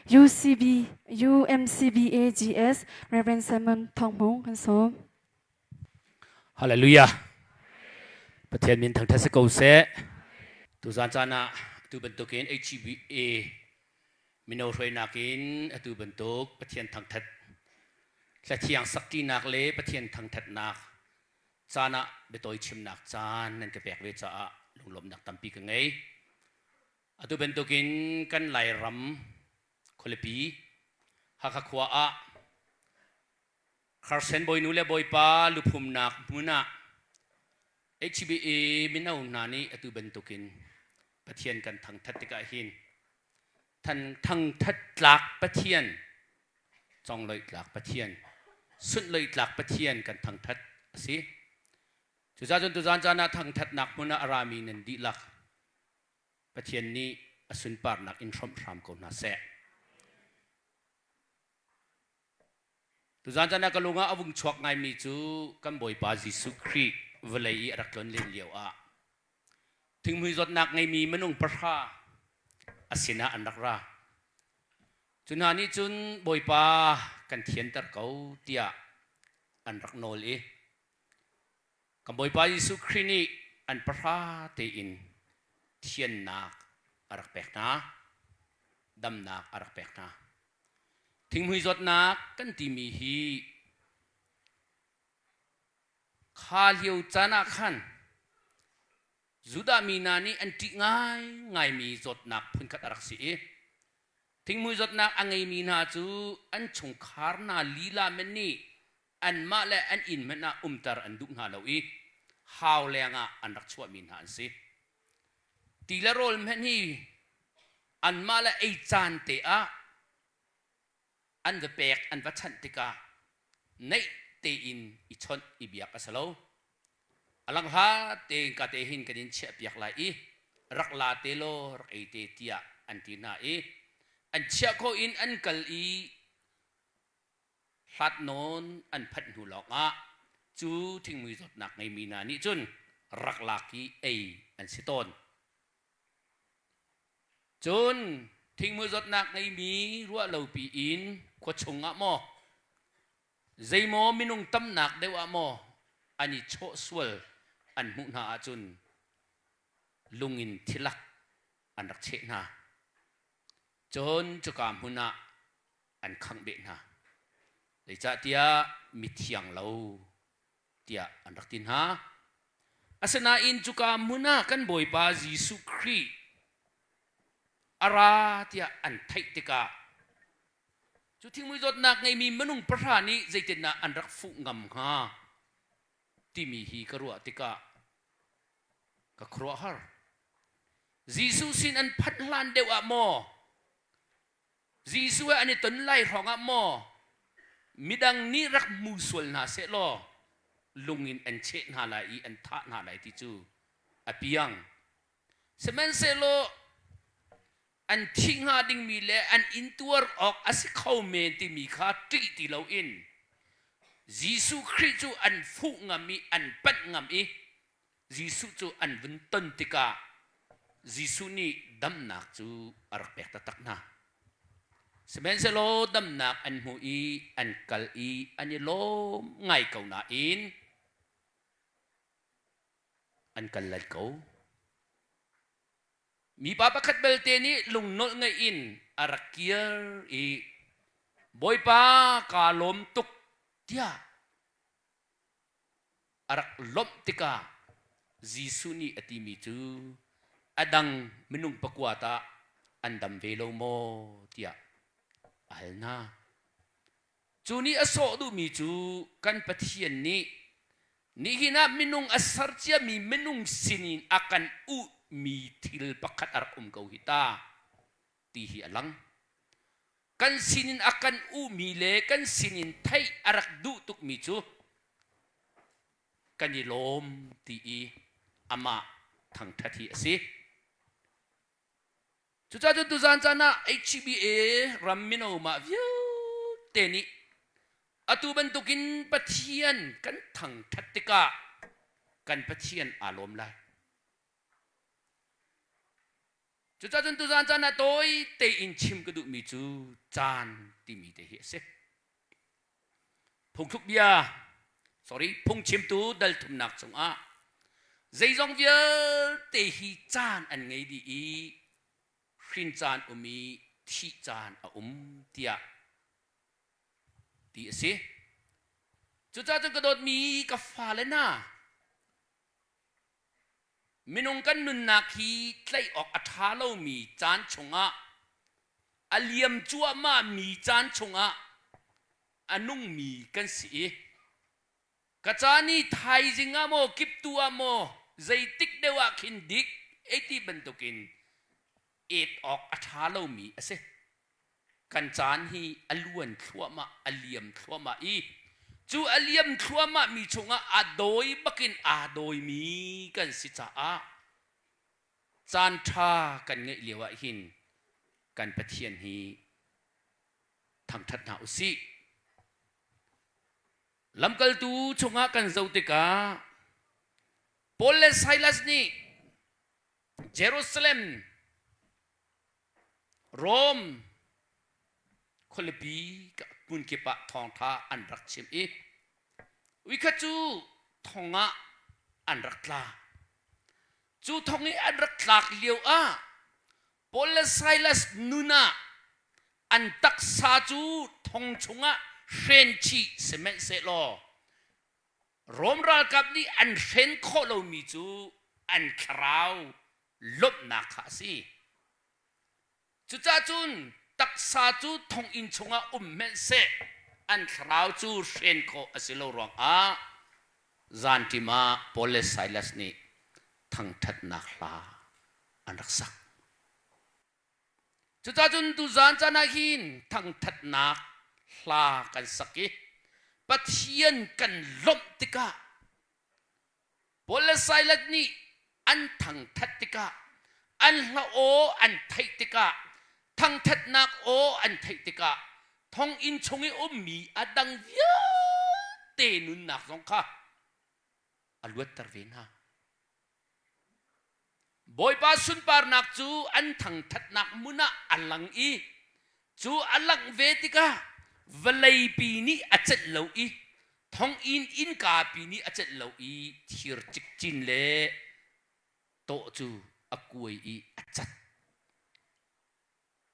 UCB, UMCBAGS Reverend Simon Thawng Hmung kan sawm. Hallelujah. Pathian min thangthat si ko seh. Tuzan caan ah atu bantukin HBA mino hruainak in atu bantuk Pathian thangthat hlathiang saktinak le Pathian thangthatnak caan ah biatawi chimnak caan nan ka pek ve caah lunglawmhnak tampi ka ngei. Atu bantukin kan Lairam khualipi Hakha khua ah Kharsen bawinu le bawipa luphumnak hmun ah HBA mino hna nih atu bantukin Pathian kan thangthat tikah hin thangthat tlak Pathian conglawih tlak Pathian sunhlawih tlak Pathian kan thangthat a si. Cucaah cun tuzaan caan ah thangthatnak hmun ah a rami nan dihlak Pathian nih a sunparnak in hrawmh hram ko hna seh. Tuzaan caan ah ka lung ah a vung chuak ngaimi cu kan Bawipa Jesuh Khrih vawlei i a rak tlon len lio ah thinghmui zawtnak ngeimi minung pahra a sinah an rak ra. Cu hna nih cun Bawipa kan thianter ko tiah an rak nawl i Kan Bawipa Jesuh Khrih nih an pahra tein thiannak a rak pek hna, damnak a rak pek hna. Thinghmui zawtnak kan timi hi kha lio caan ah khan Judah mi hna nih an ṭih ngaingaimi zawtnak phunkhat a rak si i thinghmui zawtnak a ngeimi hna cu an chungkhar hna lila men nih anmah le an inn hmanh ah umter an duh hna lo i hau lengah an rak chuahmi hna an si. Ti le rawl hmanh hi anmah le ei caan te ah an va pek an va chanh tikah neih tein i chawnh i biak a si lo. A langhla tein ka te hin kan in chiahpiak lai i rak la te law rak ei te tiah an ti hna i an chiah khawh in an kal i hlat nawn an phanh hnu lawngah cu thingmui zawtnak ngeimi hna nih cun rak lak i ei an si tawn. Cun thingmui zawtnak ngeimi ruah lopi in khua chungah maw zeimaw minung tamnak deuh ah maw an i chawh sual an hmuh hna ahcun lung in thilak an rak cheh hna. Cun cuka hmun ah an khangh beh hna. Zeicahtiah mithiang lo tiah an rak ti hna. Asinain cuka hmun ah kan Bawipa Jesuh Khrih a ra tiah an theih tikah cu thingmui zawtnak ngeimi minung pahra nih zeitindah an rak fuh ngam hnga timi hi ka ruah tikah ka khuaruahhar. Jesuh sin an phanh hlan deuh ah maw Jesuh he an i ton lai hrawngah maw midang nih rak hmu sual hna sehlaw lung in an cheh hna lai i an thah hna lai ti cu a piang. Sihmanhsehlaw an thih hnga dingmi le an intuar awk a si kho men timi kha ṭih ti loin Jesuh Khrih cu an fuh ngam i an panh ngam i Jesuh cu an vun ton tikah Jesuh nih damnak cu a rak pek taktak hna. Sihmanhsehlaw damnak an hmu i an kal i an i lawm ngai ko nain an kal lan ko. Mipa pakhat belte nih lungnolh ngeih in a rak kir i Bawipa kaa lawm tuk tiah a rak lawmh tikah Jesuh nih a timi cu a dang minung pakua tah an dam ve lo maw tiah a hal hna. Cu nih a sawh duhmi cu kan Pathian nih nihin ah minung a ser ciami minung sinin a kan uhmi thil pakhat a rak um ko hi ta ti hi a lang. Kan sinin a kan uhmi le kan sinin theih a rak duh tukmi cu kan i lawm ti i amah thangṭhat hi a si. Cucaah cun tuzaan caan ah HBA ram mino mah vialte nih atu bantukin Pathian kan thangṭhat tikah kan Pathian aa lawm lai. Cucacun tuzaan caan ah tawi tein chim ka duhmi cu caan timi te hi a si. Phungthluk bia, sorry, phungchimtu dal thumnak chungah zeizong vialte hi caan an ngei dih i hrin caan um i thih caan a um tiah ti a si. Cucaah cun ka dawtmi ka fale hna, Minung kan nunnak hi tlaih awk a ṭha lomi caan chungah a liam cuahmahmi caan chungah a nungmi kan si i ka caan i thaizing ah maw kiptu ah maw zeitik deuh ah khin dik ei ti bantukin et awk a ṭha lomi a si. Kan caan hi a luan thluahmah, a liam thluahmah i cu a liam thluahmahmi chungah a dawi bakin aa dawimi kan si caah caan ṭha kan ngeih lio ah hin kan Pathian hi thangṭhat hna u sih. Lamkaltu chungah kan zoh tikah Paul le Silas nih Jerusalem Rom khualipi hmunkip ah thawngṭha an rak chim i uikhat cu thong ah an rak tla. Cu thong i an rak tlak lio ah Paul le Silas nun ah an taksa cu thong chungah hren chih sihmanhsehlaw Rom ralkap nih an hren khawh lomi cu an thlarau lawmhnak kha a si. Cucaah cun taksa cu thonginn chungah um hmanhseh an thlarau cu hren khawh a si lo ruangah zanṭim ah Paul le Silas nih thangṭhatnak hla an rak sak. Cucaah cun tuzaan caan ah hin thangṭhatnak hla kan sak i Pathian kan lawmh tikah Paul le Silas nih an thangṭhat tikah an hla aw an theih tikah thangṭhatnak aw an theih tikah thonginn chung i ummi a dang vialte nunnak zong kha a luatter ve hna. Bawipa sunparnak cu an thangṭhatnak hmun ah a lang i cu a langh ve tikah vawleipi nih a celh lo i thonginn innka pi nih a celh lo i thir cikcin le tawh cu a kuai i a cat.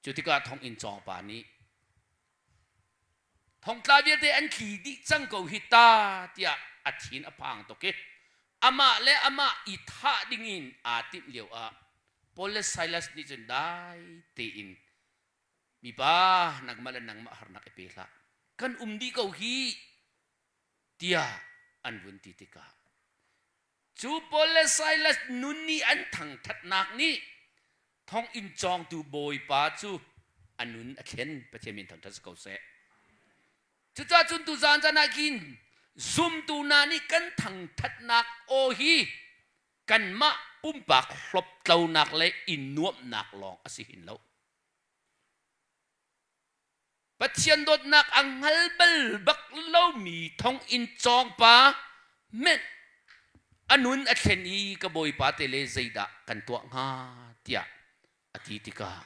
Cu tikah thonginn cawngpa nih thongtla vialte an tli dih cang ko hi ta tiah a thin a phang tuk i amah le amah i thah dingin aa timh lio ah Paul le Silas nih cun dai tein mipa nangmah le nangmah harnak i pe hlah kan um dih ko hi tiah an vun ti tikah Cu Paul le Silas nun nih an thangṭhatnak nih thonginn cawngtu bawipa cu a nun a thlen. Pathian min thangṭhat si ko seh. Cucaah cun tuzaan caan ah khin zumtu hna nih kan thangṭhatnak aw hi kanmah pumpak hlawptlonak le i nuamhnak lawng a si hin lo. Pathian dawtnak a hngal bal bak lomi thonginn cawngpa hmenh a nun a thlen i ka bawipa te le zeidah kan tuah hnga tiah a ti tikah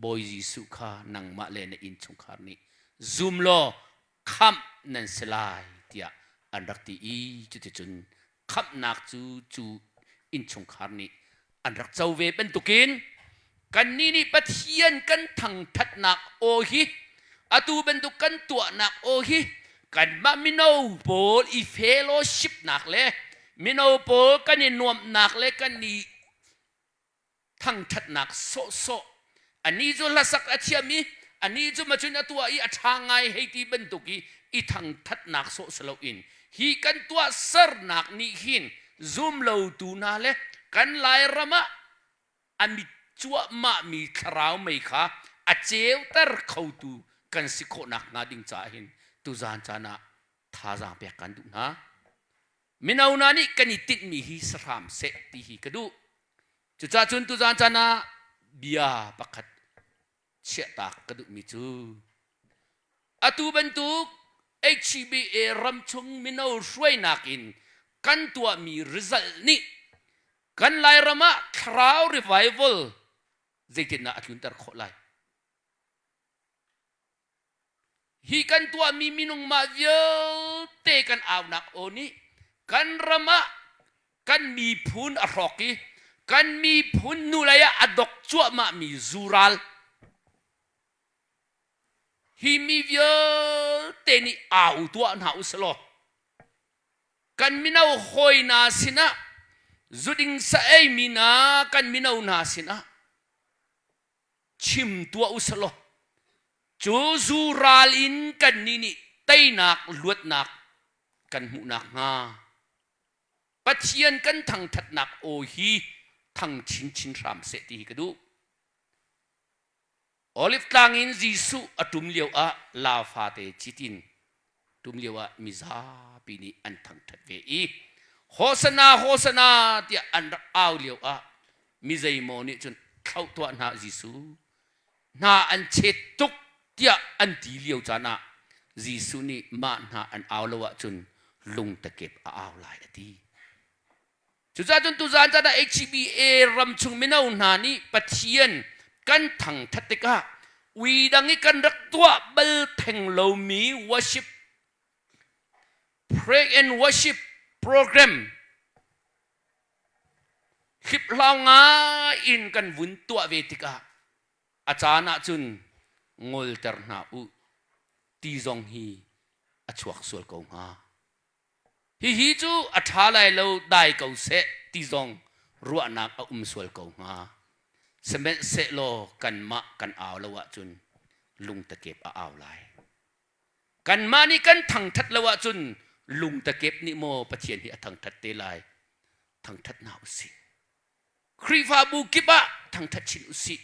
Bawi Jesuh kha nangmah le na innchungkhar nih zum law khamh nan si lai tiah an rak ti i cuticun khamhnak cu cu innchungkhar nih an rak co ve bantukin kannih nih Pathian kan thangṭhatnak aw hi atu bantuk kan tuahnak aw hi kanmah mino pawl i fellowshipnak le mino pawl kan i nuamhnak le kan i thangṭhatnak sawhsawh anih cu hlasak a thiam i anih cu macun a tuah i a ṭha ngai hei ti bantuk i i thangṭhatnak sawh si loin hi kan tuahsernak nih hin zum lotu hna le kan Lairam ah a mit cuahmahmi thlarau mei kha a ceuter khotu kan si khawhnak hnga ding caah hin tuzaan caan ah thazaang pek kan duh hna. Mino hna nih kan i tinhmi hi sahram seh ti hi ka duh. Cucaah cun tuzaan caan ah bia pakhat chiahtak ka duhmi cu atu bantuk HCBA ramchung mino hruainak in kan tuahmi result nih kan Lairam ah thlarau revival. Zeitindah a tlunter khawh lai? Hi kan tuahmi minung mah vialte kan aunak aw nih kan ram ah kan miphun a hrawk i kan miphun nulei ah a dok cuahmahmi zural hi mi vialte nih au tuah hna u selaw kan mino hawi hna sinah zuding sa eimi hna kan mino hna sinah chim tuah u selaw cu zu ral in kannih nih teinak luatnak kan hmuh nakhnga Pathian kan thangṭhatnak aw hi thang chinchin hram seh ti hi ka duh. Olive tlang in Jesuh a ṭum lio ah laa fate cit in ṭum lio ah mizapi nih an thangṭhat ve i Hosana Hosana tiah an rak au lio ah mi zeimaw nih cun thlauh tuah hna Jesuh hna an chet tuk tiah an ti lio caan ah Jesuh nih mah hna an au lo ahcun lungtakep a au lai a ti. Cucaah cun tuzaan caan ah HBA ram chung mino hna nih Pathian kan thangthat tikah ui dang i kan rak tuah bal theng lomi worship pray and worship program hliphlau ngai in kan vun tuah ve tikah a caan ahcun ngolter hna u ti zong hi a chuak sual ko hnga. Hihi cu a ṭha lai lo dai ko seh ti zong ruahnak a um sual ko hnga. Sihmanhsehlaw kanmah kan au lo ahcun lungtakep a au lai. Kanmah nih kan thangṭhat lo ahcun lungtakep nih maw Pathian hi a thangṭhat te lai. Thangṭhat hna u sih. Khrihfabu kip ah thangṭhat chin u sih.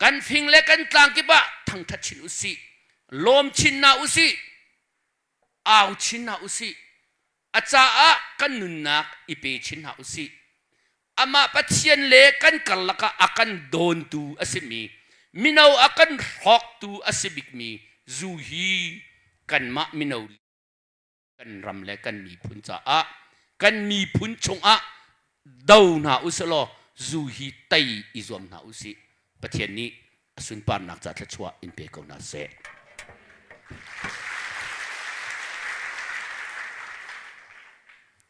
Kan fing le kan tlang kip ah thangṭhat chin u sih. Lawm chin hna u sih. Au chin hna usih. A caah kan nunnak i pe chin hna usih. Amah Pathian le kan karlak ah a kan dawntu a simi, mino a kan hrawktu a si bikmi zu hi kanmah mino kan ram le kan miphun caah kan miphun chungah do hna usih law zu hi tei i zuam hna usih. Pathian nih a sunparnak ca thluachuah in pe ko hna seh.